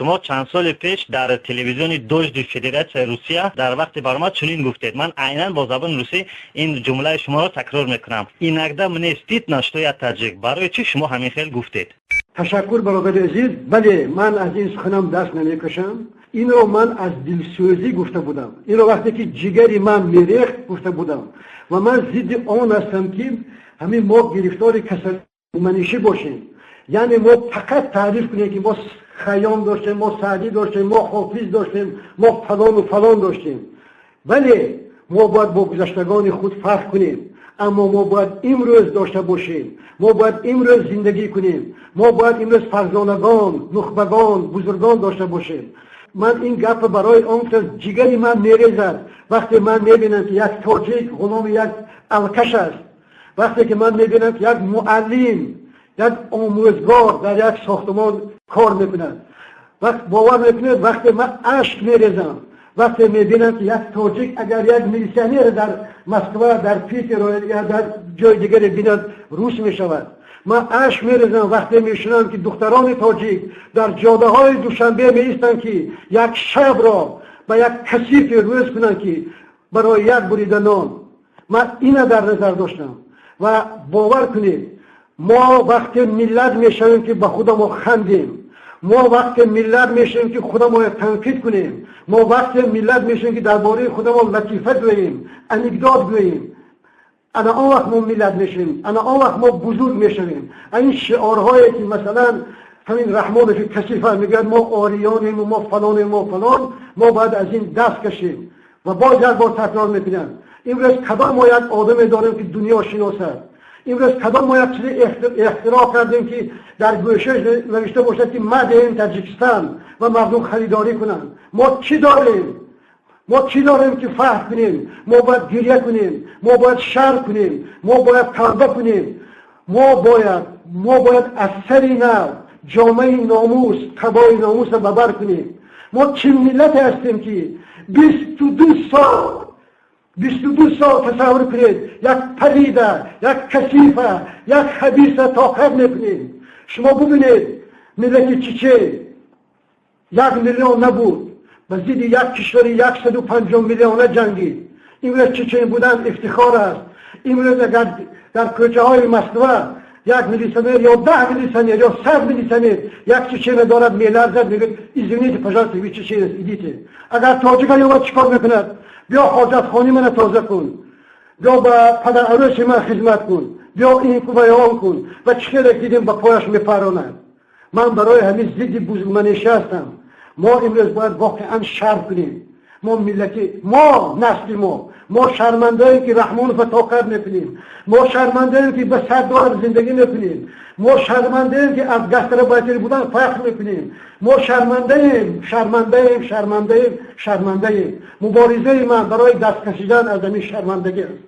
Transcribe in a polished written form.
Шумо чанд соли пеш дар телевизиони Дожди Федератсияи Русия дар вақти баромад чунин гуфтед. Ман айнан бо забони русӣ ин ҷумлаи шуморо такрор мекунам: «Иногда мне стыдно, что я таджик». Барои чӣ шумо ҳамин хел гуфтед? Ташаккур, бародари азиз. Бале, ман аз ин суханам даст намекашам. Инро ман аз дилсӯзӣ гуфта будам, инро вақте ки ҷигари ман мерехт, гуфта будам. Ва ман зидди он ҳастам, ки ҳамин мо гирифтори касалманишӣ бошем, яъне мо фақат таъриф кунем, ки мо Хайём доштем, мо Саъдӣ доштем, мо Ҳофиз доштем, мо фалону фалон доштем. Бале, мо бояд бо гузаштагони худ фарқ кунем, аммо мо бояд имрӯз дошта бошем, мо бояд имрӯз зиндагӣ кунем, мо бояд имрӯз фарзонагон, нухбагон, бузургон дошта бошем. Ман ин гапа барои он ки ҷигари ман мерезад, вақте ман мебинам, ки як тоҷик ғуломи як алкаш аст, вақте ки ман мебинам, ки як муаллим, як омӯзгор дар як сохтумон кор мекунад. Вақт бовар мекунед, вақте ман ашк мерезам, вақте мебинам, ки як тоҷик агар як милиционер дар Москва, дар Питер ё дар ҷои дигаре бинад, рус мешавад. Ман ашк мерезам, вақте мешунавам, ки духтарони тоҷик дар ҷодаҳои Душанбе меистанд, ки як шабро ба як касифе рӯз кунанд, ки барои як бурида нон. Ман ина дар назар доштам. Ва бовар кунед, мо вақте миллат мешавем, ки ба худамо хандем, мо вақте миллат мешавем, ки худамо танқид кунем, мо вақте миллат мешавем, ки дар бораи худамо латифа гӯем, анекдот гӯем, ана он вақт мо миллат мешавем, ана он вақт мо бузург мешавем. Ин шиорҳое ки, масалан, ҳамин Раҳмонови касифа мегӯяд, мо ориёнем, мо фалонем, мо фалон, мо бояд аз ин даст кашем. Ва боз як бор такрор мекунам: имрӯз кадом мо як одаме дорем, ки дунё шиносад? Имрӯз кадом мо як чизи ихтироъ кардем, ки дар гӯшааш навишта бошад, ки «Made in Таҷикистан» ва мардум харидорӣ кунанд? Мо чӣ дорем? Мо чӣ дорем, ки фахр кунем? Мо бояд гиря кунем, мо бояд шарм кунем, мо бояд тавба кунем, мо бояд аз сари нав ҷомаи номус, қабои номусро ба бар кунем. Мо чӣ миллате ҳастем, ки 22 сол, 22 сол, тасаввур кунед, як палида, як касифа, як хабиса тоқат мекунем? Шумо бубинед, миллати чечен 1 миллион набуд, ба зидди як кишвари 150 миллиона ҷангид. Имрӯз чечен будан ифтихор аст. Имрӯз агар дар кӯчаҳои Москва як милиционер ё 10 милиционер ё 100 милиционер як чечена дорад, меларзад, мегӯяд: «Извините, пожалуйста, вы чеченец, идите». Агар тоҷика ёбад, чӣ кор мекунад? «Биё, ҳоҷатхони мана тоза кун, биё, ба падарарӯси ман хизмат кун, биё, ин кун ва он кун» ва чӣ хеле дидем, ба пояш мепаронад. Ман барои ҳамин зидди бузургманишӣ ҳастам. Мо имрӯз бояд воқеан шарм кунем. Мо миллати мо, насли мо, мо шармандаем, ки Раҳмонова тоқат мекунем. Мо шармандаем, ки ба 100 доллар зиндагӣ мекунем. Мо шармандаем, ки аз гастарбайтер будан фахр мекунем. Мо шармандаем, шармандаем, шармандаем, шармандаем. Муборизаи ман барои даст кашидан аз ҳамин шармандагӣ аст.